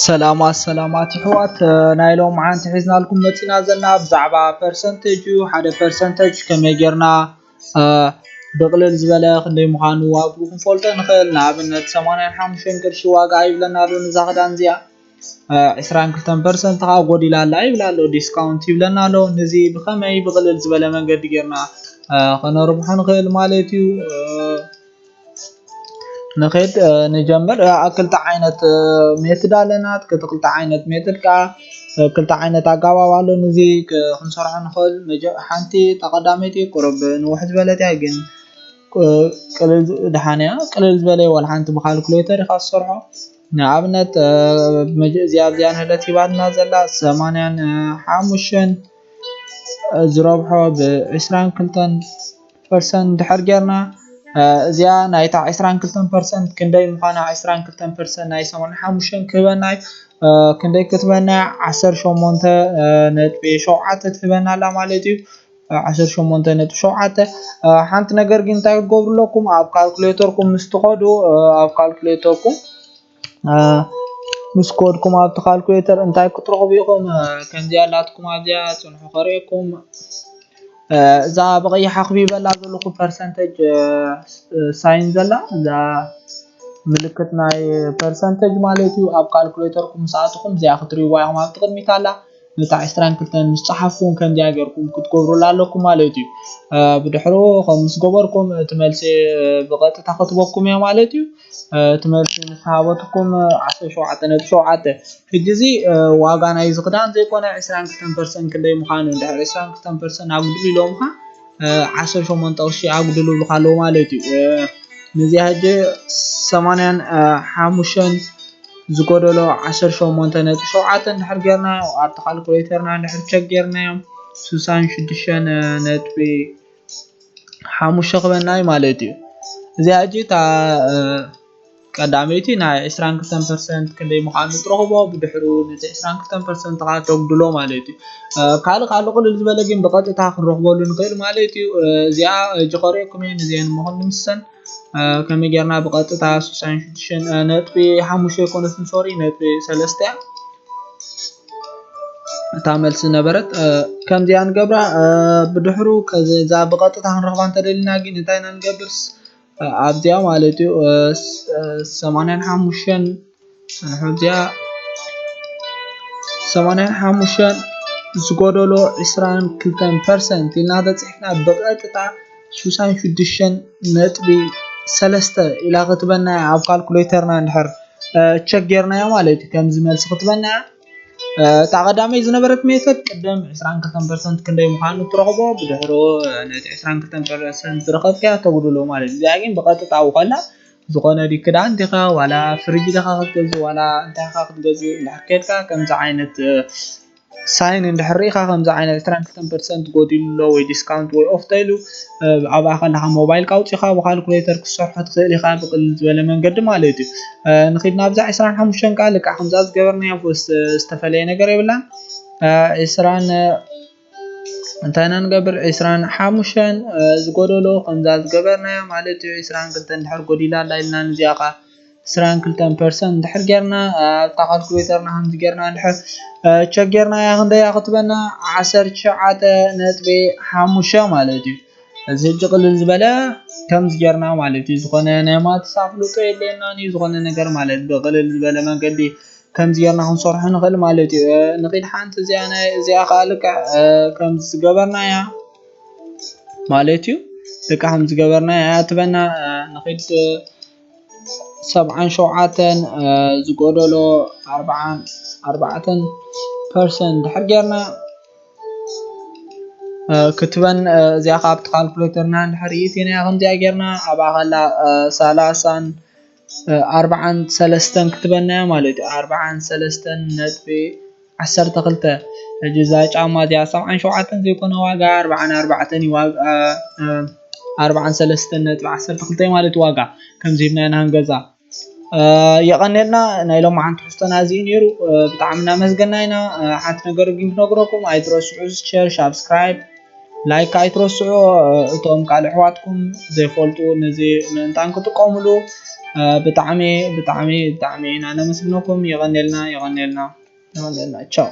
ሰላማት ሰላማት ይሕዋት፣ ናይ ሎም ዓንቲ ሒዝናልኩም መፂና ዘለና ብዛዕባ ፐርሰንቴጅ እዩ። ሓደ ፐርሰንቴጅ ከመይ ጌርና ብቕልል ዝበለ ክንደይ ምዃኑ ዋግኡ ክንፈልጦ ንኽእል። ንኣብነት ሰማንያን ሓሙሽተን ቅርሺ ዋጋ ይብለና ኣሎ ንዛ ክዳን እዚኣ። ዕስራን ክልተን ፐርሰንት ከዓ ጎዲላ ኣላ ይብል ኣሎ፣ ዲስካውንት ይብለና ኣሎ። ነዚ ብኸመይ ብቕልል ዝበለ መንገዲ ጌርና ከነርብሖ ንኽእል ማለት እዩ። ንኸይድ ንጀምር። ክልተ ዓይነት ሜትድ ኣለና። ክልተ ዓይነት ሜትድ ከዓ ክልተ ዓይነት ኣጋባብ ኣሎ። ነዚ ክንሰርሖ ንኽእል። ሓንቲ ተቐዳመይቲ ቁርብ ንውሕ ዝበለት እያ፣ ግን ቅልል ድሓን እያ። ቅልል ዝበለ ዋላ ሓንቲ ብካልኩሌተር ኢኻ ትሰርሖ። ንኣብነት እዚኣ ኣብዚኣ ንህለት ሂባትና ዘላ ሰማንያን ሓሙሽተን ዝረብሖ ብ ዕስራን ክልተን ፐርሰንት ድሕር ጌርና፣ እዚኣ ናይታ ዕስራን ክልተን ፐርሰንት ክንደይ ምዃና፣ ዕስራን ክልተን ፐርሰንት ናይ ሰማንያን ሓሙሽተን ክህበና እዩ። ክንደይ ክትበና? ዓሰርተ ሸሞንተ ነጥቢ ሸውዓተ ትህበና ኣላ ማለት እዩ። ዓሰርተ ሸሞንተ ነጥቢ ሸውዓተ። ሓንቲ ነገር ግን እንታይ ክትገብሩ ኣለኩም? ኣብ ካልኩሌተርኩም ምስ ትኸዱ፣ ኣብ ካልኩሌተርኩም ምስ ከድኩም ኣብቲ ካልኩሌተር እንታይ ክትረኽቡ ኢኹም? ከምዚኣ ኣላትኩም ኣብዚኣ ጽንሑ ከርእየኩም። እዛ ብቐይሕ ኣኽቢበላ ዘለኹ ፐርሰንቴጅ ሳይን ዘላ፣ እዛ ምልክት ናይ ፐርሰንቴጅ ማለት እዩ። ኣብ ካልኩሌተርኩም ምስ ኣተኹም እዚኣ ክትርእይዋ ኢኹም። ኣብቲ ቅድሚት ኣላ፣ ነታ ዕስራን ክልተን ምስ ጸሓፍኩም ከምዚኣ ጌርኩም ክትገብሩላ ኣለኩም ማለት እዩ። ብድሕሩ ከም ምስ ገበርኩም እቲ መልሲ ብቐጥታ ክትበኩም እያ ማለት እዩ። እቲ መልሲ ምስ ሃበትኩም ዓሰርተ ሸውዓተ ነጥቢ ሸውዓተ። ሕጂ እዚ ዋጋ ናይዚ ክዳን ዘይኮነ ዕስራን ክልተን ፐርሰንት ክንደይ ምዃኑ፣ እንድሕር ዕስራን ክልተን ፐርሰንት ኣጉድሉ ኢሎምኻ፣ ዓሰርተ ሸሞንተ ቅርሺ ኣጉድሉ ይብሉኻ ኣለዉ ማለት እዩ። ነዚኣ ሕጂ ሰማንያን ሓሙሽተን ዝጎደሎ ዓሰርተ ሸሞንተ ነጥቢ ሸውዓተ እንድሕር ጌርና፣ ኣብቲ ካልኩሌተርና እንድሕር ቸክ ጌርናዮም፣ ስሳን ሽዱሽተን ነጥቢ ሓሙሽተ ክበና እዩ ማለት እዩ። እዚኣ ሕጂ እታ ቀዳመይቲ ናይ ዕስራን ክልተን ፐርሰንት ክንደይ ምዃኑ ትረኽቦ፣ ብድሕሩ ነቲ ዕስራን ክልተን ፐርሰንት ከዓ ተጉድሎ ማለት እዩ። ካልእ ካልእ ቅልል ዝበለ ግን ብቐጥታ ክንረኽበሉ ንኽእል ማለት እዩ። እዚኣ ሕጂ ከርእየኩም እየ፣ ነዚአን እሞ ክንድምስሰን። ከመይ ጌርና ብቐጥታ ስሳን ሽዱሽተን ነጥቢ ሓሙሽተ ኣይኮነትን፣ ሶሪ፣ ነጥቢ ሰለስተ እያ። እታ መልሲ ነበረት። ከምዚኣ ንገብራ። ብድሕሩ ከዚ እዛ ብቐጥታ ክንረኽባ እንተደሊና ግን እንታይ ኢና ንገብርስ? ኣብዚኣ ማለት እዩ፣ ሰማንያን ሓሙሽተን፣ ኣብዚኣ ሰማንያን ሓሙሽተን ዝጎደሎ ዕስራን ክልተን ፐርሰንት ኢልና ተፅሒፍና ብቐጥታ ስሳን ሽዱሽተን ነጥቢ ሰለስተ ኢላ ክትበና እያ። ኣብ ካልኩሌተርና እንድሕር ቸክ ጌርናዮ ማለት እዩ፣ ከምዚ መልሲ ክትበና እያ። እታ ቀዳመይ ዝነበረት ሜተድ ቅድም ዕስራን ክልተን ፐርሰንት ክንደይ ምዃኑ ትረኽቦ፣ ብድሕሩ ነቲ ዕስራን ክልተን ፐርሰንት ዝረኸብካዮ ተጉድሎ ማለት እዩ። እዚኣ ግን ብቐጥታ ኣብኡ ከላ ዝኾነ ድዩ ክዳን ዲኻ ዋላ ፍሪጅ ዲኻ ክትገዝእ ዋላ እንታይ ኢኻ ክትገዝእ እንድሕር ከድካ ከምዚ ዓይነት ሳይን እንድሕር ርኢኻ ከምዚ ዓይነት ዕስራን ክልተን ፐርሰንት ጎዲሉ ኣሎ ወይ ዲስካውንት ወይ ኦፍ ተኢሉ ኣብኣ ከለኻ ሞባይልካ ኣውፂኻ ብካልኩሌተር ክትሰርሖ ትኽእል ኢኻ ብቅልል ዝበለ መንገዲ ማለት እዩ። ንኺድ ናብዛ ዕስራን ሓሙሽተን ከዓ ልክዕ ከምዛ ዝገበርናዮ ዝተፈለየ ነገር የብላን። ዕስራን እንታይ ኢና ንገብር? ዕስራን ሓሙሽተን ዝጎደሎ ከምዛ ዝገበርናዮ ማለት እዩ። ዕስራን ክልተን እንድሕር ጎዲላ ኣላ ኢልና ንዚኣ ከዓ ዕስራን ክልተን ፐርሰንት እንድሕር ጌርና ኣብታ ካልኩሌተርና ከምዚ ጌርና እንድሕር ቸክ ጌርናያ ክንደያ ክትበና ዓሰርተ ትሽዓተ ነጥቢ ሓሙሽተ ማለት እዩ። እዚ ሕጂ ቅልል ዝበለ ከምዚ ጌርና ማለት እዩ። ዝኾነ ናይ ማትስ ኣፍልጦ የድልየናን እዩ ዝኾነ ነገር ማለት ብቅልል ዝበለ መንገዲ ከምዚ ጌርና ክንሰርሖ ንኽእል ማለት እዩ። ንኺድ ሓንቲ እዚኣ ናይ እዚኣ ከዓ ልክዕ ከምዚ ዝገበርናያ ማለት እዩ። ልክዕ ከምዚ ገበርናያ እያ ትበና። ንኺድ ሰብዓን ሸውዓተን ዝጎደሎ ኣርብዓን ኣርባዕተን ፐርሰንት ድሕር ጌርና ክትበን እዚኣ ካብ ካልኩሌተርና እንድሕር ይእቲናያ ከምዚኣ ጌርና ኣብኣ ከላ ሰላሳን ኣርብዓን ሰለስተን ክትበናያ ማለት እዩ። ኣርብዓን ሰለስተን ነጥቢ ዓሰርተ ክልተ። ሕጂ እዛ ጫማ እዚኣ ሰብዓን ሸውዓተን ዘይኮነ ዋጋ ኣርብዓን ኣርባዕተን እዩ ዋጋ ኣርብዓን ሰለስተን ነጥቢ ዓሰርተ ክልተ ማለት ዋጋ ከምዚ ሂብና ኢና ክንገዛ። የቐኔልና ናይ ሎማዓንቲ ትሕዝቶና እዚ እዩ ነይሩ። ብጣዕሚ እናመስገና ኢና። ሓንቲ ነገር ግን ክነግረኩም ኣይትረስዑ፣ ሸር፣ ሳብስክራይብ ላይክ ኣይትረስዑ። እቶም ካልእ ኣሕዋትኩም ዘይፈልጡ ነዚ ምእንታን ክጥቀምሉ ብጣዕሚ ብጣዕሚ ብጣዕሚ ኢና ነመስግነኩም። የቐንየልና የቐንየልና የቐንየልና። ቻው።